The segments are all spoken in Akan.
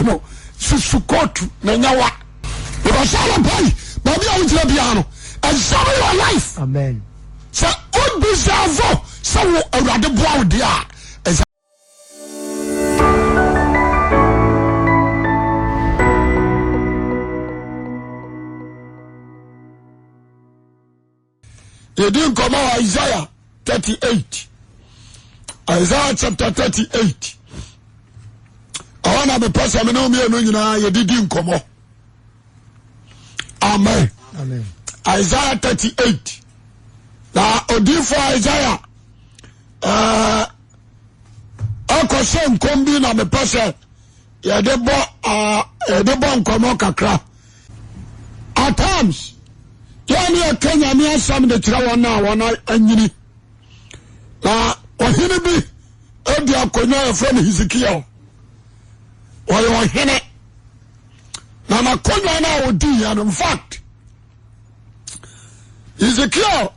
no susu kootu na nya wa. Because anɔpa yi baabi a wogyina biara no examine your life. Amen. Sɛ wo deserve sɛ wo awurade boa wo deɛ a ɛsɛ. Yɛdi nkɔmɔ wɔ Isaiah 38. Isaiah chapter 38. Ɛhɔ na mepɛ sɛ me ne mmienu nyinaa yɛde di nkɔmɔ. Amen. Amen. Isaiah 38. Na odiifo Isaiah ɛɛ ɛkɔhyɛ nkɔm bi na mepɛ sɛ yɛde bɔ ɛɛ yɛde bɔ nkɔmɔ kakra. At times, yɛn ne yɛka Nyame asɛm de kyerɛ wɔn a wɔn anyini. Na ɔhene bi adi akonnwa a yɛfrɛ no Hezekiel. Ɔyɛ ɔhene. Na n'akonnwa no a ɔdiiɛ no, in fact, Hezekiel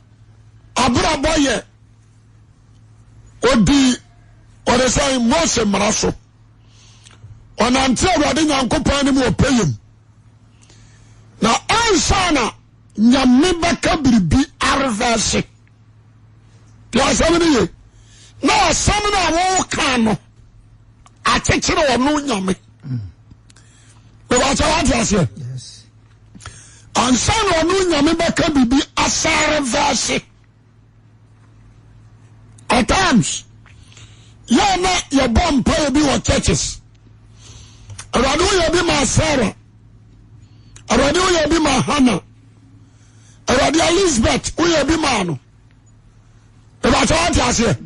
abrabɔ yɛ ɔdi ɔde sɛ Mose mmara so. Ɔnante Awurade Nyankopɔn anim wɔ pɛyɛ mu. Na ansa na Nyame bɛka biribi arevɛse. Deɛ asɛm no ye. Na asɛm no a wɔka no akyekyere ɔno Nyame. Bɛbɛkyɛ wate aseɛ. Ansa na ɔno Nyame bɛka biribi asa arevɛse. At times, yɛ na yɛbɔ mpaeɛ bi wɔ churches. Awurade woyɛ bi ma Sarah. Awurade woyɛ bi ma Hannah. Awurade Elizabeth woyɛ bi ma no. Ìbàtà wate aseɛ.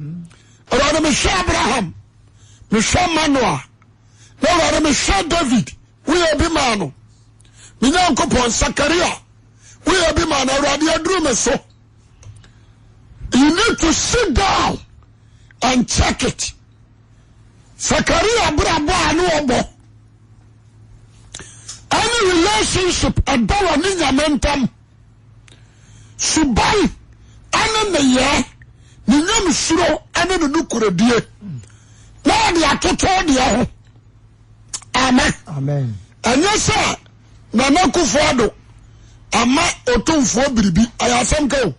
Awurade mehwɛ Abraham, mehwɛ Manoah, na Awurade mehwɛ David woyɛ bi ma no. Me Nyankopɔn Sakaria woyɛ bi ma no. Awurade aduru me so. You need to sit down and check it. Sakaria abrabɔ a ne ɔbɔ ɛne relationship ɛda wɔ ne nyame ntam suban ɛne nneyɛɛ ne nyamesuro ɛne ne nokorɛdie na ɔde atoto deɛ ho. Amen. Ɛnyɛ sɛ Nana Akufo Addo ama Otumfoɔ biribi ɛyɛ asɛm ka o.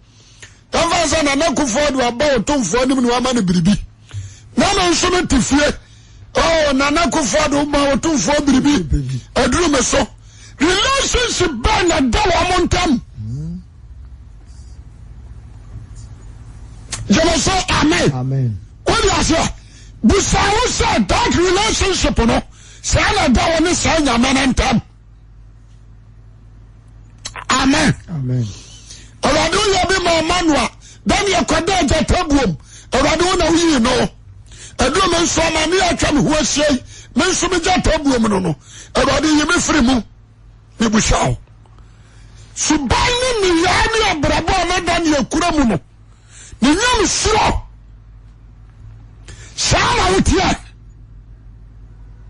Yɛmfa sɛ Nana Akufo Addo aba Otumfoɔ anim na wama no biribi. Na me nso me te fie. Oh, Nana Akufo Addo ma Otumfoɔ biribi. Aduru me so. Relationship bɛn na ɛda wɔn ntam? Gyeme so amen. Amen. Wode aseɛ busa wo sɛ that relationship no saa na ɛda wo ne saa nyame no ntam. Amen. Amen. Awurade woyɛ bi ma ɔma no a Daniel kɔda agyata buom. Awurade wo na woyii no. Ɛduru me nso ama ne atwa me ho ahyia yi. Me nso me gyata buom no no. Awurade yi me firi mu. Mebusa wo. Suban ne nneyɛe ne abrabɔ a na Daniel kura mu no. Ne nyamesuro. Saa na woteɛ.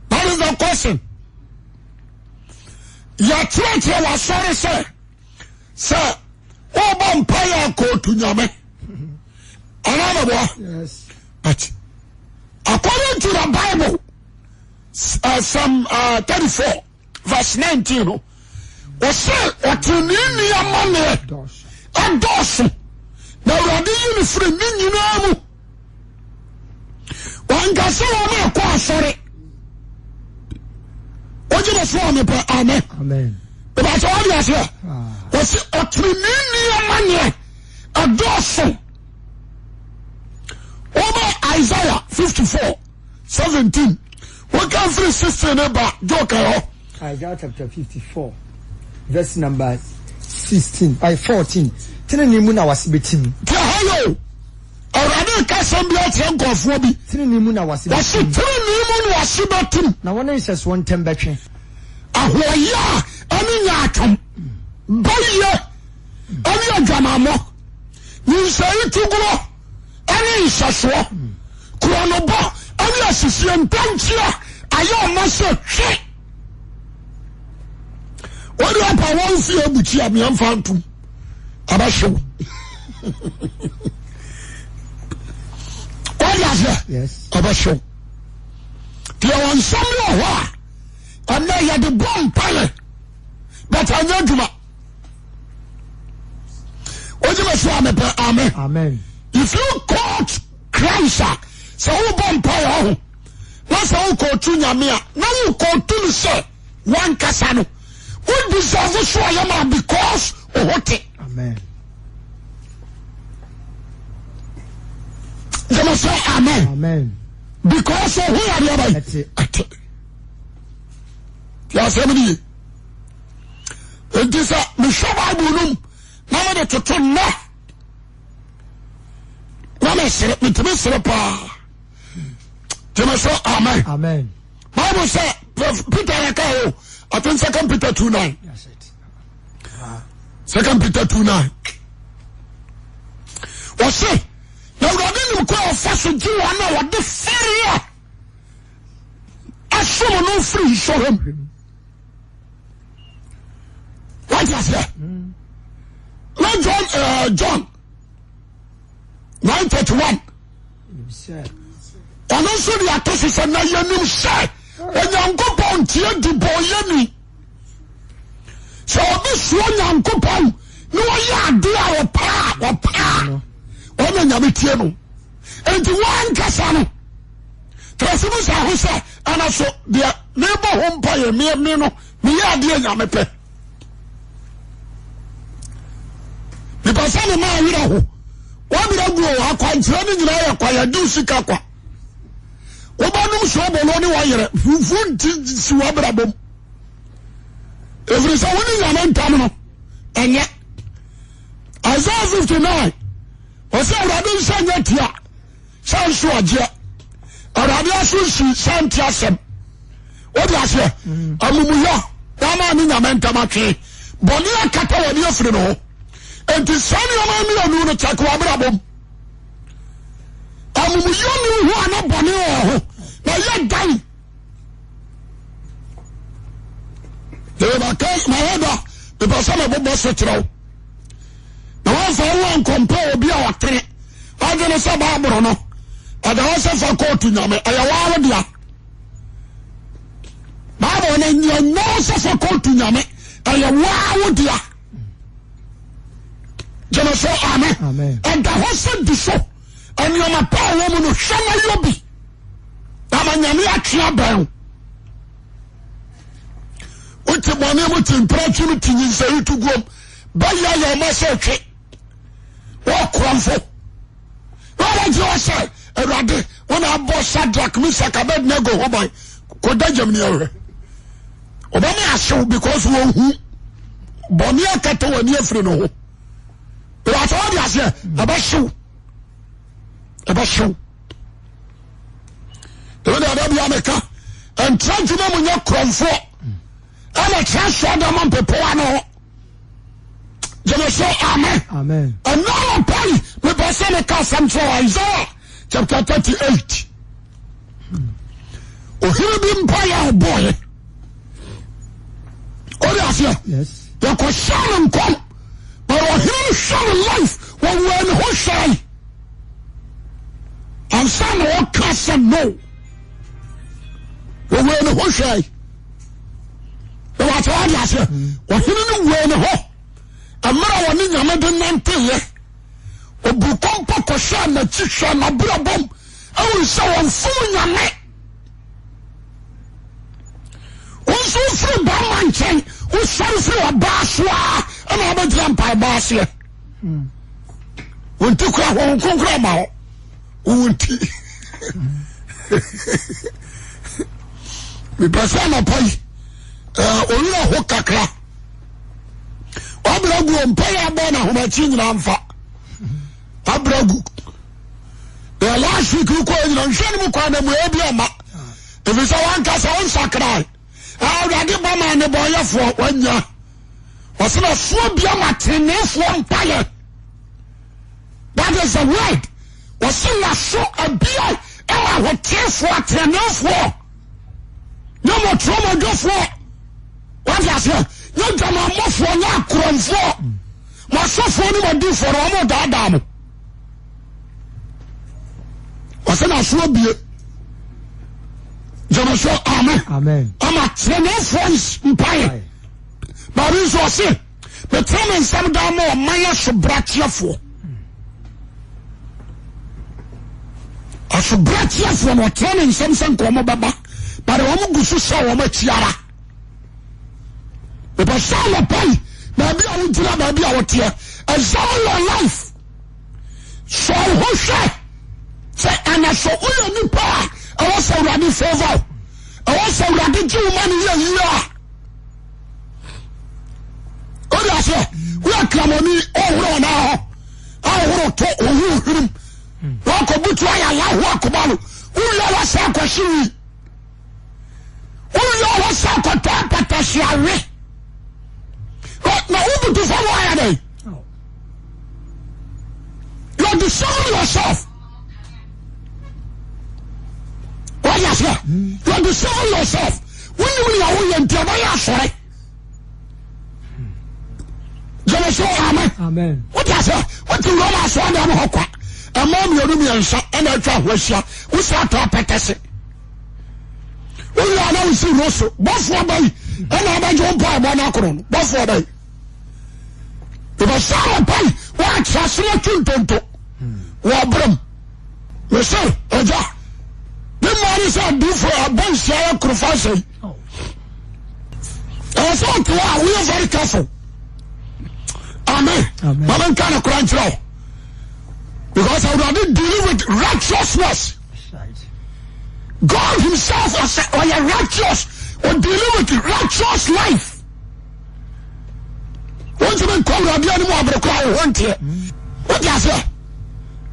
That is the question. Yɛkyerɛkyerɛ w'asɔre sɛ sɛ wobɔ mpaeɛ a kootu nyame anaa mɛboa but according to the Bible uh, Psalm uh, 34 verse 19 no ɔsɛ ɔteneneeni amanneɛ ɛdɔɔso na awurade yi no firi ne nyinaa mu wanka sɛ wɔn a ɛkɔ asɔre wogye me so a mepɛ amen ìbàtɛ wọ́n di aseɛ wɔsi ɔtìrìnìní amanneɛ ɛdɔɔso wọ́n bɛ Isaiah 54 17 wọ́n kàn firi 16 ne ba joke ɛhɔ. Isaiah chapter 54 verse number 16 by 14 tenenee mu na wase bɛtim. Deɛ ha yɛ o. Awurade reka asɛm bi akyerɛ nkurɔfoɔ bi. Tenenee mu na w'ase bɛtim. Wɔse tenenee mu na w'ase bɛtim. Na wɔne nhyɛsoɔ ntam bɛtwe. Ahoɔyɛ a ɛne nyaatwom, bayie ɛne adwamammɔ, nyinsɛn tuguo ɛne nhyɛsoɔ, korɔnobɔ ɛne asisie, ntɛnkyea ayɛ ɔma sɛ hwe. Wode apa wɔn fie abukyi a meɛmfa ntom abɛhyew. Wode aseɛ ɔbɛhyew. Deɛ wɔn nsɛm wɔ hɔ a. Ɛnɛ yɛde bɔ mpaeɛ but anyɛ adwuma. Wogyeme so a mepɛ amen. Amen. If you quote Christ a sɛ wobɔ mpaeɛ ɔho na sɛ wokɔɔtu nyame a na wokɔɔtu no sɛ wankasa no wo deserve so ɔyɛ ma because wo te. Amen. Gyeme sɛ amen. Amen. Because wo ho yadeɛ bɛyi. Ɛte. Ɛte. Ti asɛm no ye. Enti sɛ mehwɛ Bible no mu na mede toto nnɛ na mesere metumi sere paa. Gyeme sɛ amen. Amen. Bible sɛ Peter na ka o I think Second Peter 2:9. That's it. Second Peter 2:9. Wɔse na Awurade nim kwan a ɔfa so gye wɔn a wɔde fɛre a asom no firi nsɔhwɛ mu. Wate aseɛ? Na John John 9:31 ɔno nso de ato so sɛ na yɛnim sɛ Onyankopɔn ntie dibɔnyɛni. Sɛ obi suro Nyankopɔn na ɔyɛ adeɛ a ɔpɛ a ɔpɛ a ɔna Nyame tie no. Enti wankasa no tẹ̀sí mu sɛ ho sɛ ɛna so deɛ mebɔ ho mpa yɛ me me no meyɛ adeɛ Nyame pɛ. Mepɛ sɛ me maa werɛ ho wabrɛ gu o akwankyerɛ no nyinaa yɛ kwa yɛde sika kwa. Wobɛnom soobolo ne wɔyerɛ fufuo nti si w'abrabɔ mu. Ɛfiri sɛ wo ne Nyame ntam no ɛnyɛ. Isaiah 59 ɔsɛ Awurade nsa nyɛ tia sɛ nso ɔgyeɛ. Awurade aso nsi sɛ nte asɛm. Wode aseɛ amumuyɔ na ama ne Nyame ntam atwe. Bɔne akata w'ani afiri ne ho. Enti saa nneɛma mmienu no kyɛke w'abrabɔ mu. Amumuyɔ ni ho a na bɔne wɔ ho na yɛ dan. Mebɛka mayɛ da mepɛ sɛ mebobɔ so kyerɛ wo na woamfa wo ankɔmpɛ obi a ɔtene adwene sɛ baaboro no ɛda hɔ sɛ fa kɔɔto nyame ɛyɛ waa wo dea baabolo no nyɛ wo sɛ fa kɔɔto nyame ɛyɛ waa wo dea gyeme so amen ɛda hɔ sɛ di so nneɛma pa a wɔ mu no hwɛ na yɔ bi ama nyame atwe abɛn wo wote bɔne mu te mprɛtwe mu te nyinsɛyi to guom bɛyɛ yɛ ɔma sɛ twe wɔkorɔmfo na wɔgye wɔ sɛ awurade wo na abɔ Shadrach Meshach Abednego ho ban kɔda gyam ne ahwɛ ɔbɛma ahyew because wɔhu bɔne akata w'ani afiri ne ho ìwàsó wọ́n di aseɛ ɛbɛhyew ɛbɛhyew ebi de ada bi ameka ntra adwuma mu nyɛ korɔmfoɔ ɛna kyerɛ sɔɔ dɛm mpepɔ ano ho gyeme so amen ɛna anɔpa yi mepɛ sɛ meka asɛm kyerɛ Isaiah chapter 38 ohene bi mpa yɛ ɔbɔɔyɛ ɔde aseɛ yɛkɔhyɛ no nkɔm but ɔhene no hwɛ no life wɔwɔ ne ho hwɛe ansa na ɔka sɛ no wɔwɔ ne ho hwɛe na wɔakyɛ wɔde aseɛ ɔhene no wɔ ne hɔ mmerɛ a wɔne nyame de nanteyɛ obu kɔmpɔ kɔhwɛ n'akyi hwɛ n'abrabɔm ɛwɔ sɛ wɔmfom nyame wo nso wofiri bɛrima nkyɛn wosɔre firi ɔbaa so a ɛna wobɛgyina mpaebɔ aseɛ wo nti kora honhom kronkron ama hɔ wowo nti mepɛ sɛ anɔpa yi ɔwerɛ ho kakra wabrɛ gu ɔmpa yɛ abɔ na ahomakyi nyinaa mfa wabrɛ gu the last week wokɔ nyina nhwɛ no mu kwan na mu ebi ɔma ɛfiri sɛ wankasa wo nsakrae awurade ba ma nnebɔnyɛfoɔ wanya ɔsɛ na soɔ bia ma teneneefoɔ mpayɛ that is the word ɔsɛ na so abia ɛma ahoteefoɔ ateneneefoɔ nyɛ mɔtorɔmɔdwofoɔ wate aseɛ nyɛ dwamammɔfoɔ nyɛ akorɔmfoɔ mo asɔfoɔ ne mo adiifoɔ no wɔn daadaa mo ɔsɛ na so abie gyama so amen. Amen. Ama teneneefoɔ mpaeɛ. Baabi nso ɔse metene me nsɛm daa ma ɔman asobrakyeɛfoɔ. Asobrakyeɛfoɔ no ɔtene ne nsɛm sɛ nka wɔn bɛba but wɔn gu so sɛ wɔn akyi ara. Mepɛ sɛ anɔpa yi baabi a wogyina baabi a woteɛ examine your life. Sɔ wo ho hwɛ sɛ anaso woyɛ nipa a ɛwɔ sɛ Awurade favor wo, ɛwɔ sɛ Awurade gye wo ma no yɛ yie a. Wode aseɛ woyɛ kramoni ɔhoro ɔnaa hɔ ahohoro to ohu hwenem wakɔbutu ayɛ alahu akoba no wowie wɔ sɛ akɔhye wi wowie wɔ sɛ akɔtɔ apatahye awe na wobutu fam ayɛ dɛn? You are deceiving yourself. Wọ́n yà sẹ́, you are deceiving yourself. Wọ́n ní wọ́n yà wọ́n yẹ nti ẹ̀bá yà asọ̀rẹ́. Jẹ́mi sọ amen. Wọ́n ti sẹ́, wọ́n ti wúlọ́ máa sọ ọ́dà hɔ kwa. Ẹ̀mọ́ mmienu mmiɛnsa ẹ̀na atwa ahọ́ ahyia. Wọ́n sẹ́ atọ́ apɛtɛsẹ̀. Wọ́n yà náà wọ́n si roso. Bọ́fù ọba yi ẹ̀na abẹ́jọ́ mpa ẹ̀bọ náà kọ̀rọ̀ no. Bọ́fù ọba yi. Because sɛ anɔpa yi woatra ase no atwi ntonto wɔ ɔbrɛ mu. Mese agya ne mmaa ne sɛ adufo abɔ nhyia yɛ korofa sɛ yi. Ɛwɔ sɛ ɔte hɔ a woyɛ very careful. Amen. Mama nka no kora nkyerɛ wo. Because Awurade dealing with righteousness. God himself ɔsɛ ɔyɛ righteous. Ɔ dealing with righteous life. Wontumi nkɔ Awurade anim abere kora wo ho nteɛ. Wote aseɛ?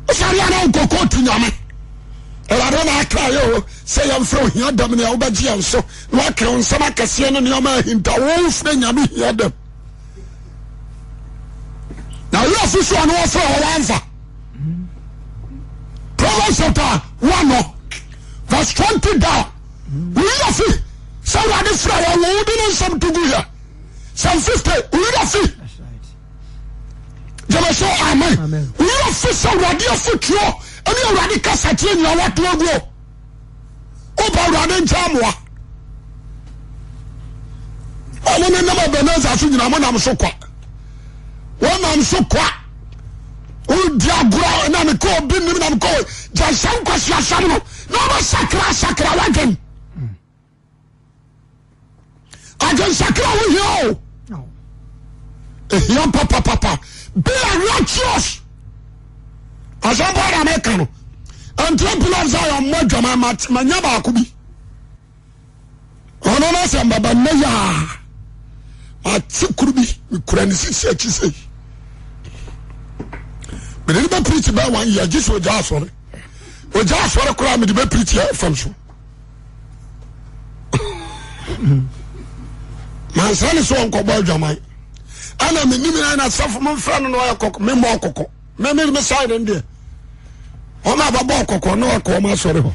Wosɔre a na wokɔ kóòtù nyame. Awurade na aka yɛ o sɛ yɛmfrɛ ohia dɛm nea wobɛgye yɛn so na waka wo nsɛm akɛseɛ ne nneɛma ahinta wofrɛ nyame hia dɛm. Na werɛ fi so ɔno wɔfrɛ wɔ wamfa. Proverbs chapter 1 no verse 20 down. Werɛ fi sɛ Awurade frɛ wɔ wo wode ne nsɛm to gu yɛ. Psalm 50 werɛ fi. Gyeme so amen. Werɛ fi sɛ Awurade afotuo ne Awurade kasa kyerɛ nyina wato aguo. Woba Awurade nkyɛn amoa. Ɔmo ne nam Ebenezer so nyina mo nam so kwa. Wɔnam so kwa. Wodi agorɔ na mekɔ obi nim na mekɔ gya nsɛm kwasi asɛm no na wɔbɛsakra sakra wadwen. Adwensakra ho hia o. Ehia papapapa. Be a righteous. Asɛm paa na meka no. Nti pillar of Zion mmɔ adwaman manya baako bi. Ɔno no sɛ mbaba nnɛ yaa. Mate kuru bi mekura ne sisi akyi sei. Mede ne bɛ preach bɛɛ one year gye sɛ ogya asɔre. Ogya asɔre koraa mede bɛ preach fam so. Mansa ne sɛ ɔnkɔbɔ adwaman ɛna menim na na sɛfo momfrɛ no na ɔyɛ kɔkɔ memmɔ ɔkɔkɔ meme me side no deɛ ɔma abɛbɔ ɔkɔkɔ na ɔkɔ ɔma asɔre hɔ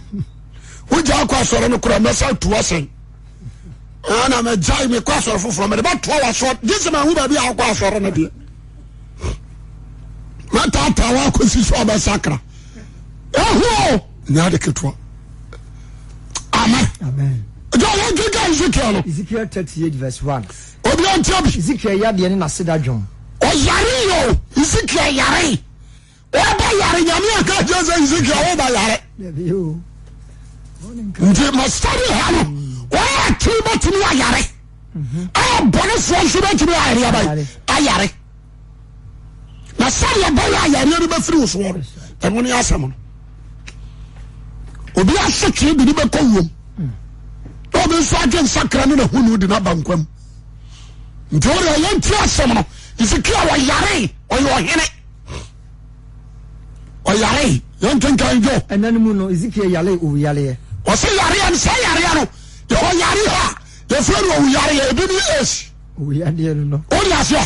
wogya akɔ asɔre no koraa mɛsa tu asɛn ɛna mɛgyae mekɔ asɔre foforɔ mede bɛtoa w'asɔre gye sɛ mahu baabi a wokɔ asɔre no deɛ mɛtaataa woakɔsi so ɔbɛsakra ɛho nyɛ ade ketewa amen ɛgya wɔn kenkan Ezekiel no. Ezekiel 38 verse 1. Obi antia bi. Ezekiel yadeɛ ne n'aseda dwom. Ɔyare yɛ o Ezekiel yare ɔba yare nyame aka kyerɛ sɛ Ezekiel ɔba yare. Nti masitade ha no wɔn a tiri bɛtumi ayare a bɔnefoɔ nso bɛtumi ayare abayi ayare. Na sɛdeɛ ɛbɛyɛ a yareɛ no bɛfiri wo soɔ no ɛno ne asɛm no obi asotwee de ne bɛkɔ wuom na obi nso adwe nsakra ne nahunu de no aba nkwa mu nti wode ɛyɛ nti asɛm no Hesekia ɔyare ɔyɛ ɔhene ɔyare yɛnkenkan dwo ɛna no mu no Hesekia yare owuyareɛ ɔsɛ yareɛ no sɛ yareɛ no yɛwɔ yare a yɛfrɛ no owuyareɛ ebi ne AIDS Owuyadeɛ no no. O de aseɛ.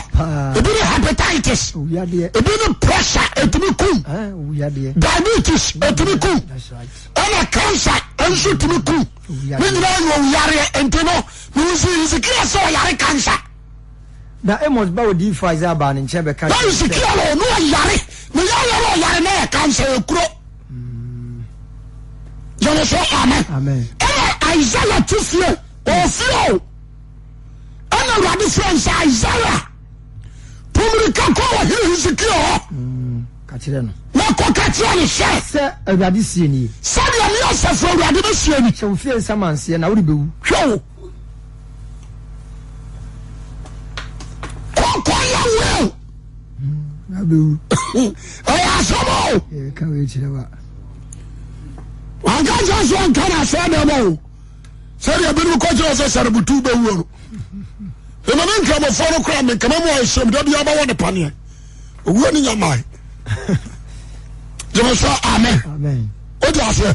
Ebi ne hepatitis. Owuyadeɛ. Ebi ne pressure etumi kum. Owuyadeɛ. Diabetes etumi kum. Ɛna cancer nso tumi kum. Ne nyinaa yɛ owuyareɛ nti no mewusi Hesekiel sɛ ɔyare cancer. Na Amos ba odiyifoɔ Isaiah baa ne nkyɛn bɛka kyerɛɛ no sɛ. Na Hesekiel o, na ɔyare. Ne yareɛ no ɔyare na yɛ cancer ekuro. Gyeme so amen. Amen. Ɛna. Isaiah te fie, ɔwɔ fie o. Ɛna Awurade frɛ no sɛ Isaiah, tu mmirika kɔ ɔhene Hesekia hɔ. Ka kyerɛ no. Na kɔ ka kyerɛ no sɛ. Sɛ Awurade seɛ nie. Sɛdeɛ me asafo Awurade bɛseɛ ni. Hyɛ wo fie nsamanseɛ na worebɛwu. Hwɛ o. Kɔkɔ yɛ will. Na bɛwu. Ɛyɛ asɛm o. Yɛka wei kyerɛ wa. Wanka nkyɛn so ɔnka na asɛ dɛm o. Sɛdeɛ binom kɔkyerɛ sɛ sɛrebutu bɛwuo no. Ɛma me nkramofoɔ no koraa menkama mu ayɛ hyɛm da biara bɛwɔ ne paneɛ. Owuo ne nyamae. Gyeme sɛ amen. Wode aseɛ.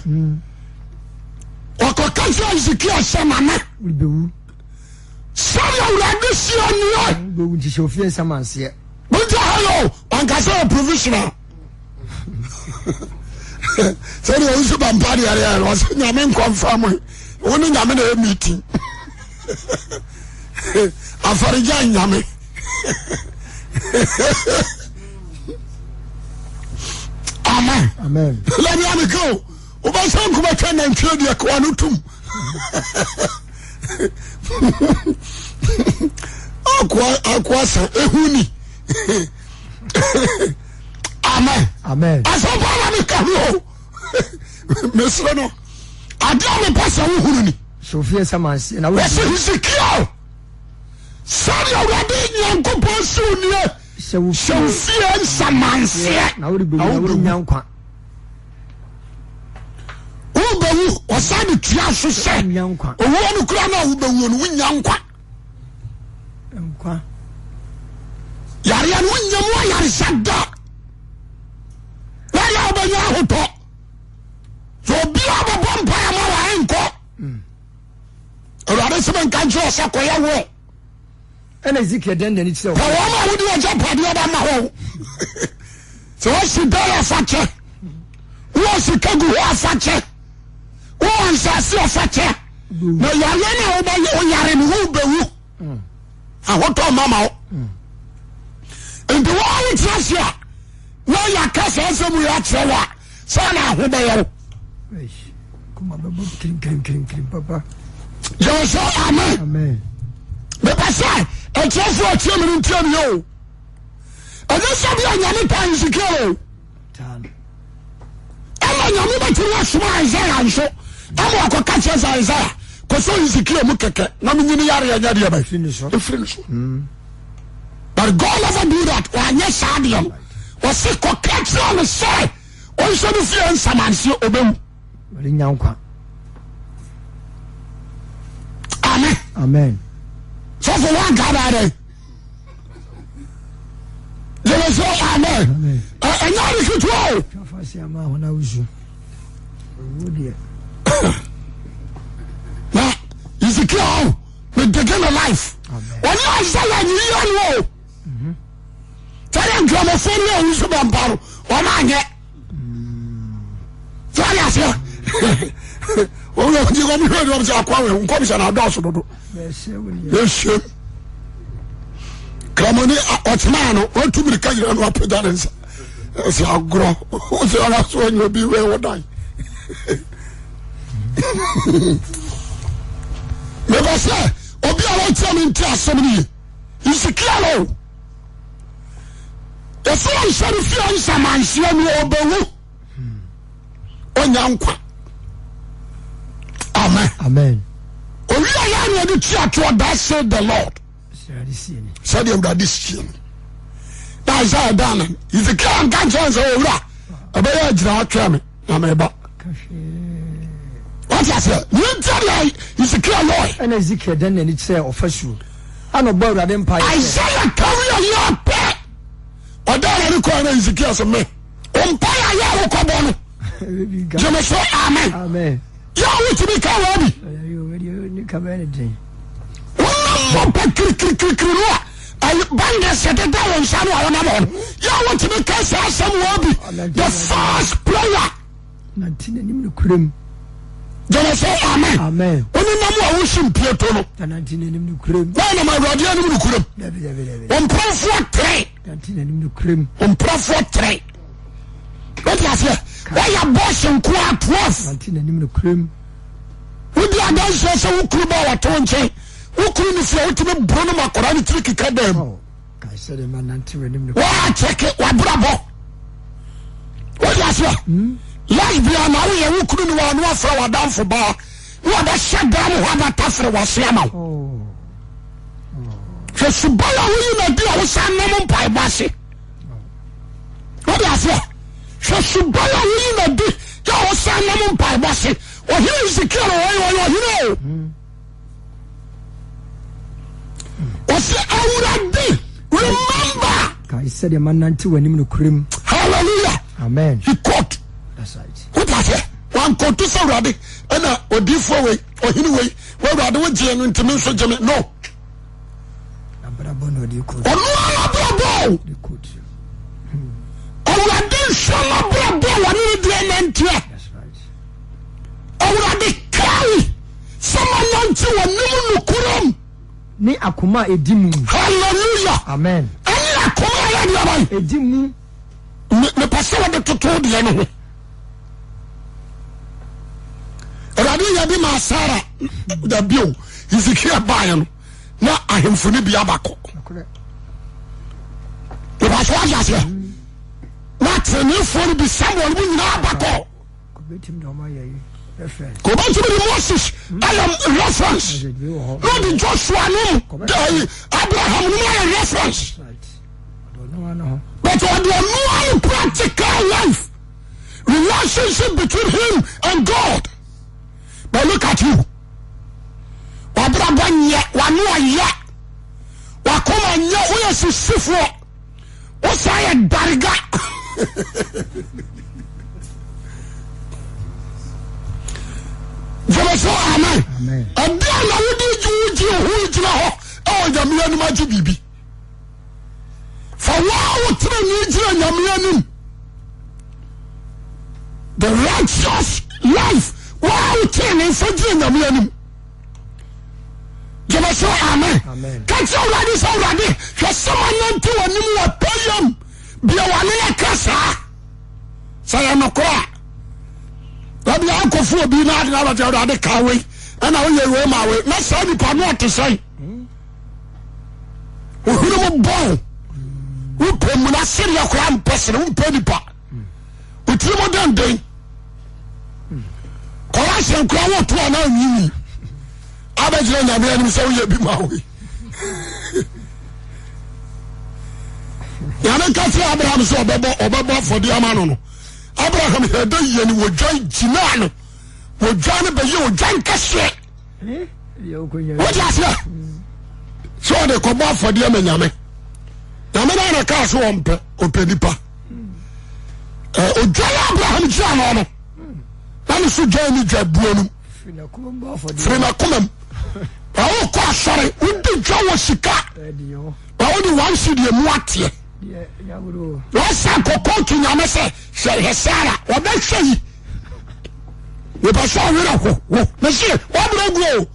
Ɔkɔka kyerɛ Hesekia sɛ nana. Sɛdeɛ Awurade seɛ nie. Wobɛwu nti hyɛ ofie nsamanseɛ. Wogya ha yɛ o, wanka sɛ yɛ provisional. Sɛdeɛ wo nso bampa deɛ deɛ no ɔsɛ nyame nkɔmfa mo wo ne nyame na ɛyɛ meeting. Afɔregya nyame. Amen. Amen. Lẹ́nu àmì o. Wobɛsɛ nkoma twa nantwie deɛ koa no tum. Akoa akoa sa ehu ni. Amen. Amen. Asɛm pa na meka ho o. Mesrɛ no. Adeɛ a mepɛ sɛ wohunu ni. Sofie nsamanseɛ na Wɔsɛ Hesekiel sɛdeɛ Awurade Nyankopɔn si wo nie hyɛ wo fie nsamanseɛ na wode bɛwu na worennya nkwa. Wobɛwu ɔsan de tua so sɛ owuo no kura no a wobɛwuo no wonya nkwa. Nkwa. Yareɛ no wonya mu ayaresa da. Wɔyɛ wobɛnya ahotɔ. Sɛ obiara bɛbɔ mpaeɛ ma wa ɛnkɔ. Awurade sɛ menka nkyerɛ sɛ kɔyɛ wɔ. Ɛna Ezekiel dɛn n'ani kyerɛ wɔn. Wɔn a wode agyapadeɛ bɛma hɔ. Sɛ wɔsi dan afakyɛ, wowɔ sika gu hɔ afakyɛ, wowɔ nsase afakyɛ, na yareɛ no a wobɛyɛ woyare no wobɛwu. Ahotɔ mma ma wo. Nti wɔn a wote ase a na yɛaka saa asɛm yi akyerɛ wo a saa na aho bɛyɛ wo. Yɛwɔ sɛ amen. Mepɛ sɛ atiafoɔ atie me no ntie me o. Ɛnyɛ sɛ bi a Nyame taa Hesekiel o. Ɛma Nyame bɛtumi asoma Isaiah nso ama ɔkɔka kyerɛ sɛ Isaiah kɔsɔ Hesekiel mu kɛkɛ na menyini yareɛ nyɛ deɛ bɛ ɛfiri ne so. But God never do that. Wanyɛ saa deɛ no. Ɔse kɔka kyerɛ no sɛ ɔnhyɛ no fie nsamanseɛ ɔbɛwu. Ɔrenya nkwa. Amen. Amen. Sɔfo wanka daa dɛ. Yɛwɔ sɛ amen. Ɛnyɛ ade ketewa o. Twafa se ama ahona wusu. Owó deɛ. Na Ezekiel o, me dege ne life. Ɔne Isaiah nyiyɛ no o. Sɛdeɛ nkramofoɔ no a wɔn nso bɔ mpa no, wɔn anyɛ. Sɛdeɛ aseɛ wɔn yɛ wɔn wɔn hwɛ wɔn sɛ akɔ awɛ nkɔmhyɛ na adɔɔso dodo. Yɛhyɛm kramoni ɔkyena no wɔtu mirika nyina no apagya ne nsa ɛsɛ agorɔ wosɛ ɔna so ɔnyɛ obi wɛ wɔ dan. Mebɛ sɛ obi a wɔkyerɛ me nti asɛm no ye. Hesekiel o, ɔsɛ ɔnhyɛ no fie nsamanseɛ no ɔbɛwu ɔnya nkwa. Amen. Amen. Owi a yɛ ne ɔde tua toɔ that say the Lord. Sɛdeɛ Awurade sie no. Na Isaiah dan no Hesekiel nka nkyɛn sɛ owura ɛbɛyɛ agyina atwɛn me. na meba wate aseɛ yɛntia deɛ Hesekiel yɔe. Ɛna Hesekiel dan n'ani kyerɛɛ ɔfasuo ana ɔbɔ Awurade mpaeɛ sɛ. Isaiah kawi a yɛ pɛ ɔdan n'ani kɔɛ na Hesekiel sɛ me mpaeɛ a yɛ a wokɔbɔ no gyeme so amen yɛ a wotumi ka wɔ bi wonam mɔpɛ kirikirikiri no a bangles deda wo nsa no a wonam hɔ no yɛ a wotumi ka saa asɛm wɔ bi the first prayer nante n'anim nokorɛm gyeme sɛ amen amen wonenam a wosi mpieto no nante n'anim nokorɛm woanam awurade anim nokorɛm ɔmprɛfoɔ tere nante n'anim nokorɛm ɔmprɛfoɔ tere wote aseɛ woyɛ bɔs nkoa 12 nante n'anim nokorɛm. Wodi adanseɛ sɛ wo kunu ba a wɔte wo nkyɛn, wo kunu ne fie a wotumi boro no ma akwadaa no tiri keka dan mu. Oh, Wɔakyɛke w'abrabɔ. Wode aseɛ? Hmm? Lesbian na woyɛ wo kunu ne wɔn afrɛ w'adamfo baa na wɔbɛhyɛ dan mu hɔ abatafere w'ase ama wo. Oh. Hwɛ suban a woyi no adi a wosan nam mpaebɔ ase. Wode aseɛ? Hwɛ suban a woyi no adi a wosan nam mpaebɔ ase. Ɔhene Hesekiel ɔyɛ ɔyɛ ɔhene o. Ɔsɛ Awurade remember. Kae sɛdeɛ manante w'anim nokorɛm. Hallelujah. Amen. He quote. That's right. Wode aseɛ? Wankɔto sɛ Awurade ɛna odiifoɔ wei ɔhene wei w'Awurade wogyeɛ no ntimi nso gye me no. Abrabɔ na ɔde kɔ. Ɔno ara abrabɔ o. Awurade nhwɛ n'abrabɔ a wɔne ne deɛ nanteɛ. Awurade kae sɛ manante w'anim nokorɛm. Ne akoma a ɛdi mu. Hallelujah. Amen. Ɛne akoma a yɛde aban. Ɛdi mu. Mepɛ sɛ wɔde toto deɛ no ho. Awurade yɛ bi maa Sara dabi o Hezekiah baeɛ no. na ahemfo no bi abakɔ ìbáṣọ wáyé aseɛ na atẹnẹfoɔ no bi Samuel mu nyinaa abakɔ kò bẹ́tùmí di Moses ayɛ reference na ɔde Joshua no mu Abraham no mu ayɛ reference but ɔde ɔno ayɛ practical life relationship between him and God but look at you. W'abrabɔ nyɛ, w'ano ɔyɛ, w'akoma nyɛ, woyɛ sisifoɔ, wosan yɛ dariga. Gyeme so amen. Ɛdeɛ na wode wogye ho gyina hɔ ɛwɔ Nyame anim agye biribi. Fa waa wo tenenee gyina Nyame anim. The righteous life waa wo tenenee fa gyina Nyame anim. Gyeme so amen. Ka kyerɛ Awurade sɛ Awurade hwɛ sɛ manante w'anim wɔ pɛyam bia w'ano na ka saa. Sɛ yɛ nokorɛ a dabi akɔfo obi na ade na abɛkyɛ Awurade ka wei ɛna woyɛ wei ma wei na saa nipa no ɔte sɛn. Ohene mu bɔn wopɛ mu na sereɛ koraa mpɛ sere wompɛ nipa wotiri mu denden kɔrɔhyɛ nkora woto a na anwiinwii abɛgyina nyame anim sɛ woyɛ bi ma wei nyame ka kyerɛ Abraham sɛ ɔbɛbɔ ɔbɛbɔ afɔdeɛ ama no no Abraham hwɛ dɛ yie no wɔdwan gyinaa no wɔdwan no bɛyɛ odwan kɛseɛ wode aseɛ sɛ ɔde kɔbɔ afɔdeɛ ma nyame nyame no ana kaa so ɔmpɛ ɔpɛ nipa odwan abraham gyina no no na ne so dwan ne dwa buo no firi n'akoma mu na wokɔ asɔre wodi dwa wɔ sika na wode wansi deɛ mu ateɛ na ɔsa kɔkɔɔto nyame sɛ hwɛ sara ɔbɛhwɛ yi mepɛ sɛ ɔwerɛ ho wo mese woabrɛ gu o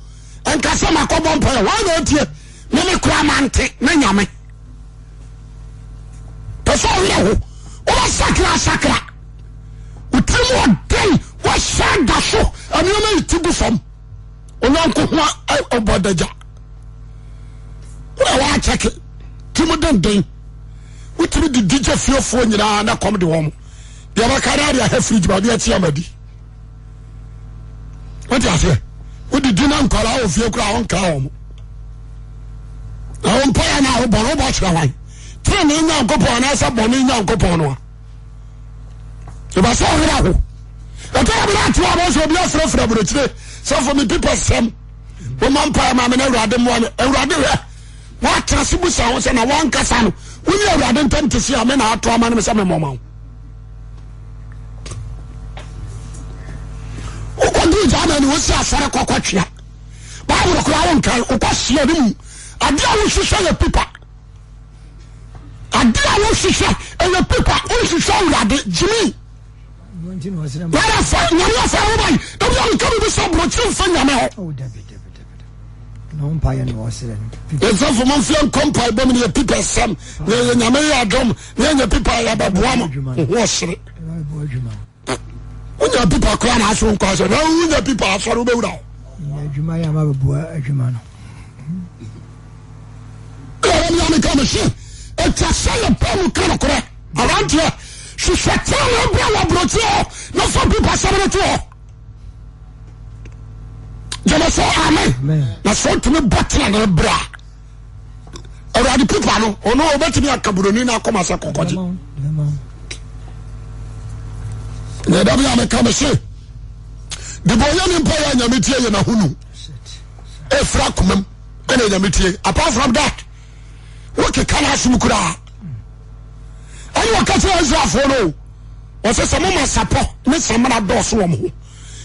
ɛnka sɛ makɔbɔ mpaeɛ hɔ na ɔtie me me kora mante ne nyame pɛ sɛ ɔwerɛ ho wobɛsakra asakra wotiri mu ɔden woahyɛ da so nneɛma yi ti gu fam onyɔnko ho ɔbɔ dagya wona woakyɛke ti mu denden wotumi didi gya fiefoɔ nyinaa na kɔm de wɔn deɛ bɛka no ade ahɛ fridge ma adeɛ kye ama di wote aseɛ wode di na nkwadaa wɔ fie koraa wonka wɔn na wo mpaeɛ no a wobɔ no wobɔ kyerɛ hwan tenenee nyankopɔn anaasɛ bɔne nyankopɔn no a ɛba sɛ ɔwerɛ ho ɛtɔ da bɛrɛ ato a bɛsɛ obi afrɛfrɛ aburokyire sɛ fo me pipɛ sɛm woma mpaeɛ ma me na awurade mmoa me awurade hwɛ woatena se busa ho sɛ na woankasa no wone awurade ntam te se a me na ato ama no me sɛ memmɔma wo wokɔduru Germany wosi asɔre kɔkɔtwea bible koraa wonkan wokɔ hyia no mu adeɛ a wohwehwɛ yɛ pipa adeɛ a wohwehwɛ ɛyɛ pipa wonhwehwɛ awurade gyimi wara fa nyame afa wo ban ebi a meka biribi sɛ aborɔkyere mfa nyame hɔ yɛsɛfo momfeɛ nkɔ mpaebɔ mu ne yɛ pipa sɛm na yɛ nyame yɛ adom na yɛnya pipa a yɛbɛboa mo ho ɔsere wonya pipa koraa na aso nkɔ asɔre na wonya pipa asɔre wobɛwura hɔ. Adwuma yɛ ama bɛboa adwuma no. Ɛna wɔn meka me se ɛtwa sɛ yɛpɛ mu ka nokorɛ. Aberanteɛ hwehwɛ tenenee berɛ wɔ aburokyire hɔ na fa pipa sɛm no to hɔ. Gyeme sɛ amen. Na sɛ wotumi bɔ tenenee berɛ a awurade pipa no ɔno ɔbɛtumi aka buroni no akoma sɛ kɔkɔgye. Na ɛda bi a meka me se debɔnyɛ nipa yɛ anyame tie yɛ n'ahonu ɛfiri akomam ɛna nyame tie apart from that wokeka no asom koraa ɛne ɔka kyerɛ Israelfoɔ no ɔsɛ sɛ moma sapɔ ne samena dɔɔso wɔ mo ho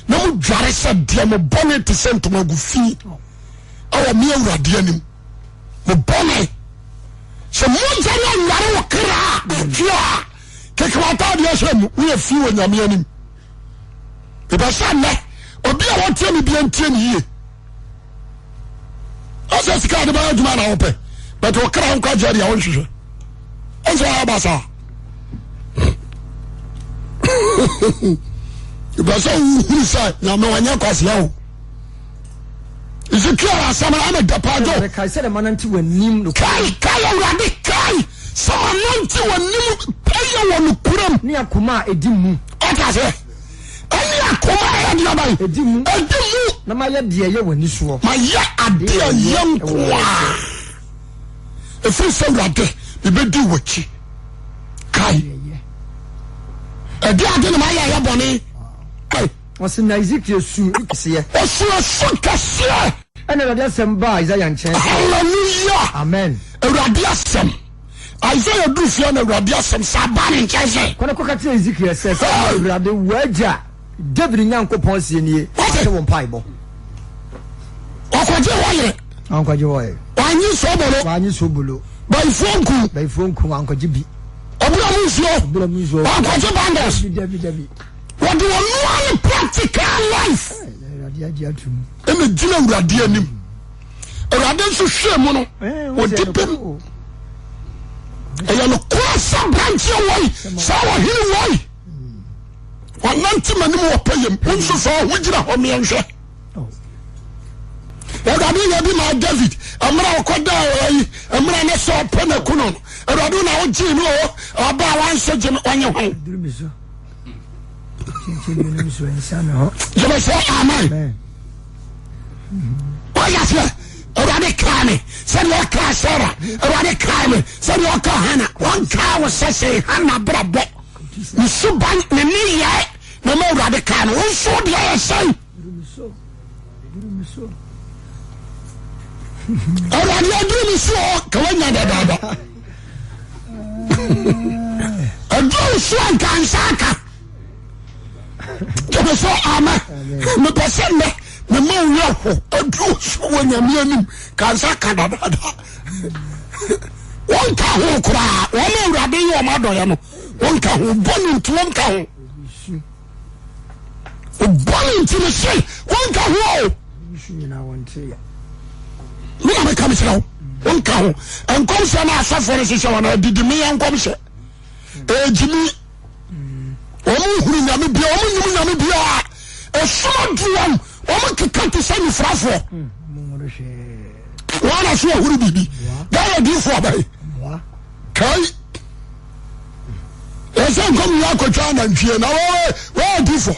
na modware sɛ deɛ mo bɔne te sɛ ntomago fi ɛwɔ me awurade anim mo bɔne sɛ mogya no anware wo kra atwe a kekema ataadeɛ hyɛ mu woyɛ fi wɔ nyame anim mepɛ sɛ nnɛ obi a wɔtie me bia ntie ne yie ɔsɛ sika ade bɛyɛ adwuma na wopɛ but ɔkra nkwagyeɛ deɛ wonhwehwɛ ɔsɛ ɔyɛ ba saa mepɛ sɛ wohunu sɛ nyame ɔnyɛ kwasea o Ezekiel asɛm no ɛna da paa dwo. Kae sɛ manante w'anim nokorɛ. Kae, kae Awurade, kae sɛ manante w'anim pɛyɛ wɔ nokorɛm. Ne akoma a ɛdi mu. Ɔte aseɛ. Ɛne akoma a ɛyɛ deɛ bɛn? Ɛdi mu. Ɛdi mu. Na mayɛ deɛ ɛyɛ w'ani soɔ. Mayɛ adeɛ a ɛyɛ nkoa. Ɛfiri sɛ Awurade, mebɛdi w'akyi. Kae. Ɛde ade na mayɛ ɛyɛ bɔne. Kae. Ɔse na Ezekiel suu kɛseɛ. Ɔsuu esu kɛseɛ. Ɛna Awurade asɛm baa Isaiah nkyɛn sɛ. Hallelujah. Amen. Awurade asɛm. Isaiah duru fie na Awurade asɛm saa baa ne nkyɛn sɛ. Kɔ na kɔka kyerɛ Ezekiel sɛ, sɛ Awurade w'agya David Nyankopɔn seɛ nie, wate wo mpaebɔ. Ɔkɔgye hɔ yere. Wankɔgye hɔ yere. Wanyi sobolo. Wanyi sobolo. Bayifoɔ nku. Bayifoɔ nku wankɔgye bi. Ɔbura mu nsuo. Ɔbura mu nsuo. Wankɔgye bangles. Dabi dabi dabi. Wɔde ɔnoa ne practical life ɛna gyina awurade anim. Awurade nso hwɛ mu no ɔdi bem. Ɛyɛ nokorɛ sɛ aberanteɛ woi saa ɔhene woi ɔnante m'anim wɔ pɛyɛ mu. Wo nso fa ho gyina hɔ meɛnhwɛ. Awurade yɛ bi maa David mmerɛ ɔkɔ da ayi mmerɛ ne sɛ ɔpɛ na ku no no Awurade na ɔgyee no o ɔba a wansɛ gye no ɔnye hwan. Gyeme sɛ amen. Wọ́n sɛ Awurade kaa me sɛdeɛ ɔkaa Sarah, Awurade kaa me sɛdeɛ ɔkaa Hannah. Wɔn kaa wɔ sɛ sɛ Hannah brabɔ ne suban ne ne yɛ na ma Awurade kaa no. Wɔn nso deɛ yɛ sɛn. Awurade aduru me so ɔ ka wanya dadaada. Aduru so a nka nsa aka. Gyeme sɛ amɛ. Mepɛ sɛ nnɛ mema wo werɛ ho aduru so wɔ Nyame anim ka nsa aka dadaada. Wɔnka ho koraa. Wɔn a Awurade yɛ wɔn adɔeɛ no wɔnka ho. Bɔne nti wɔnka ho. Bɔne nti me se wɔnka ho o. Me na meka mekyerɛ wo wonka ho. Nkɔmhyɛ no asɔfoɔ no hyehyɛ wɔn adidi meyɛ nkɔmhyɛ. Ɛgyimi wɔn nhunu nyame bia wɔn nim nyame bia. Esum aduru wɔn wɔn keka te sɛ nifrafoɔ. Wɔn na so ɔhuru biribi. Ghana diifoɔ abɛn. Kai. Yɛsɛ nkɔm nyɛ akɔtwa anantwie na wɔyɛ diifoɔ.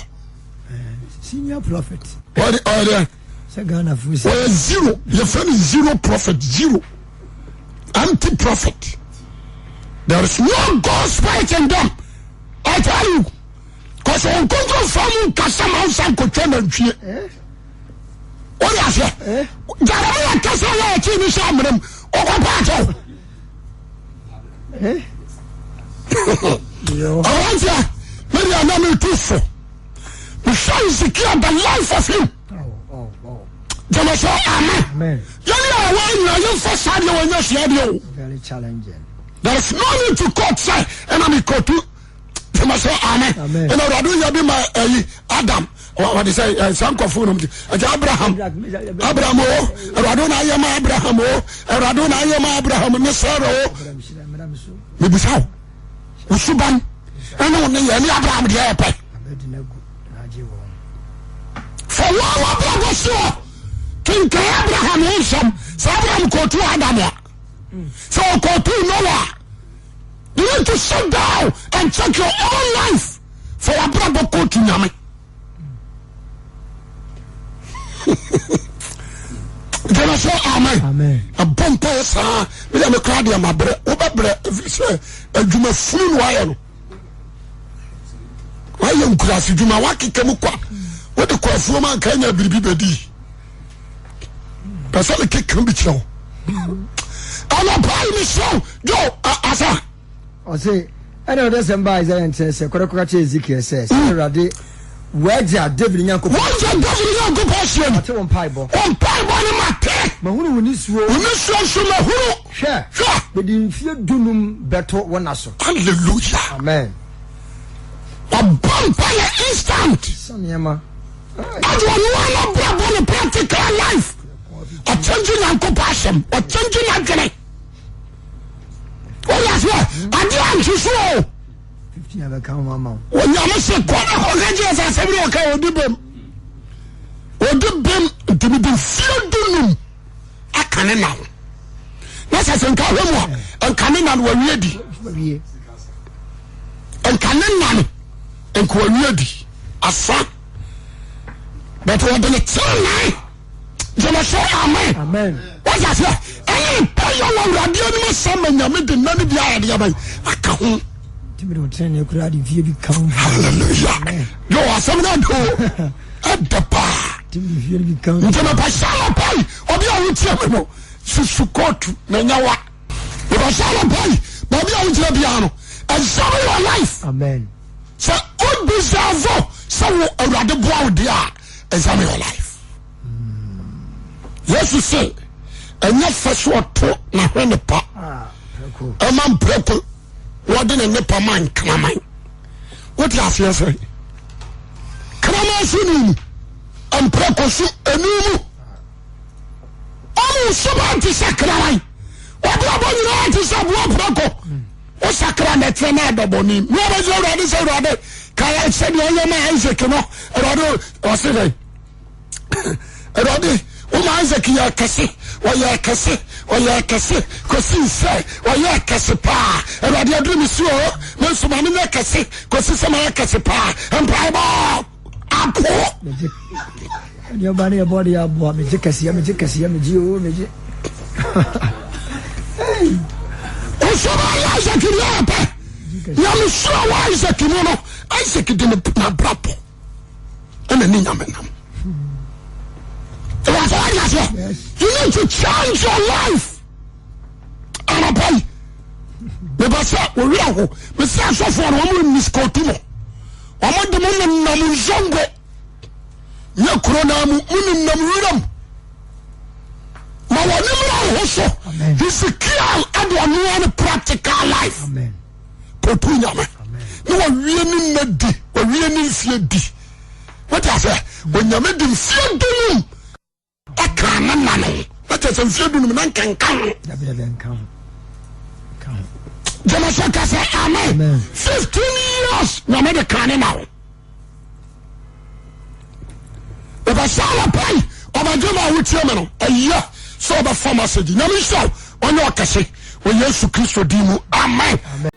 Senior prophet. Ɔyɛ ɔyɛ Sɛ Ghana fo sɛ. Ɔyɛ zero. Yɛfrɛ no zero prophet. Zero. Empty prophet. There is no God spirit in them. I tell you. Cause wɔn nkonkron fa mu nkasa ma nsa nkotwa nantwie. Wọ́n yà sẹ́. Jeremiah kasa yɛ ɔkye ne sɛ amena mu. Ɔkɔ paakyɛw. Aberanteɛ, me deɛ na metu fo. Mehwɛ Ezekiel the life of him. Gyeme sɛ amen. Yɛne a wɔn nyinaa yɛmfa saa deɛ wɔnyɛ sua deɛ o. There is no need to quote sɛ ɛna me quote gyeme sɛ amen. Ɛna awurade yɛ bi ma ɛyi Adam wɔde sɛ saa nkɔfo nom ɛgya Abraham Abraham o awurade na ayɛ ma Abraham o awurade na ayɛ ma Abraham ne Sarah o. Mebisa wo wo suban ɛne wo ne yɛ ne Abraham deɛ yɛ pɛ. Fa wɔn abrabɔ soɔ. Kenkan Abraham ho nsɛm. Sɛ Abraham kɔɔtu Adam a, sɛ ɔkɔɔtu Noah a, you need to sit down and check your own life for wabrabɔ kɔɔtu Nyame. Gyeme so amen. Ɛbɔ mpaeɛ saa meyɛ me koraa deɛ mabrɛ wobɛbrɛ ɛfiri sɛ adwuma funu na wayɛ no wayɛ nkurase dwuma wakeka mu kwa wode kɔ afuom anka anya biribi bɛdi pɛ sɛ mekeka bi kyerɛ wo anɔpa yi mesrɛ wo jo asa Ɔse, Ɛnna Awurade asɛm baa Isaia nkyɛn sɛ, Kɔ na kɔka kyerɛ Hesekiel sɛ, Sɛ Awurade, w'agya Dawid Nyankopɔn. W'agya Dawid Nyankopɔn seɛ ni. Mate wo mpaebɔ. Wo mpaebɔ no mate. Mahunu wo nisuo. Wo nisuo nso mahunu. Hwɛ! Hwɛ! Mede mfie dunum bɛto wo nna so. Hallelujah. Amen. Wabɔ mpaeɛ instant. Sɛ nneɛma. Ade ɔno ara n'abrabɔ ne practical life. Ɔkyɛngye Nyankopɔn asɛm. Ɔkyɛngye n'adwene. Wọ́n yà sẹ́, ade a nhyehyɛ o. Onyame se kɔ na kɔka kyerɛ sɛ asɛm ne ɔka ɔdi bem. Ɔdi bem nti mede mfie dunum aka ne na ho. Na sɛ sɛ nka hwɛ mu a, nka ne na no wawie di. Nka ne na no nka wawie di. Asa. But wɔde ne tenenee. Gyeme so amen. Wọ́n yà sẹ́, ɛne mpayɛ wɔ awurade anim sɛ ma nyame de nna no bi ayɛ deɛ bɛn aka ho. Hallelujah. Yo asɛm no ade o. Ɛdɛ paa. Nti mepɛ sɛ anɔpa yi obi a wotie me no susu kóòtù na ɛnyɛ wa. Mepɛ sɛ anɔpa yi baabi a wogyina biara no examine your life. Amen. Sɛ o deserve sɛ wo awurade boa wo deɛ a examine your life. Yesu se ɛnyɛ fɛ so ɔto n'ahwene pa ɛma mprako wɔde ne nnepa ma nkraman. Wote aseɛ sɛ kraman so ni mu mprako so ɛni mu ɔmo soba te sɛ kraman wɔde ɔbɔ nyinaa te sɛ aboa prako wosakra nɛteɛ na adɔbɔne ne wɔbɛsɛ awurade sɛ awurade kae sɛdeɛ ɔyɛ ma Isaac no awurade ɔse dɛn awurade woma Isaac yɛ kɛse ɔyɛ kɛse ɔyɛ kɛse kɔsi sɛ ɔyɛ kɛse paa awurade aduru me si o me nso ma menyɛ kɛse kɔsi sɛ mayɛ kɛse paa mpaebɔ apo nneɛma ne yɛbɔ de aboa megye kɛseɛ megye kɛseɛ megye o megye ɔsɔba yɛ Isaac deɛ ɔpɛ nyamesuro wɔ Isaac mu no Isaac de ne nabrabɔ ɛna ne nyame nam ɛwɔ wade aseɛ you need to change your life anapa yi mepɛ sɛ wɔwerɛ ho mesɛ asɔfoɔ no wɔn miskotu mo wɔn de mo nenam nzongo nyɛ kuro naa mu mo nenam wiram ma wɔn mmra wo ho so Hesekiel ɛde ɔnoa no practical life kɔtu nyame na wawie ne nna di wawie ne mfie di wote aseɛ onyame de mfie dunum ɛka ne nna no na kyerɛ sɛ mfie dunum na nkenka ho gyama sɛ ka sɛ amen 15 years nyame de ka ne na ho Ɔbɛsɛ anɔpa yi ɔbɛgye ma a wotie me no ɛyɛ sɛ ɔbɛfa message nyame nhyira wo ɔnyɛ ɔkɛse wɔ Yesu Kristo din mu amen. Amen.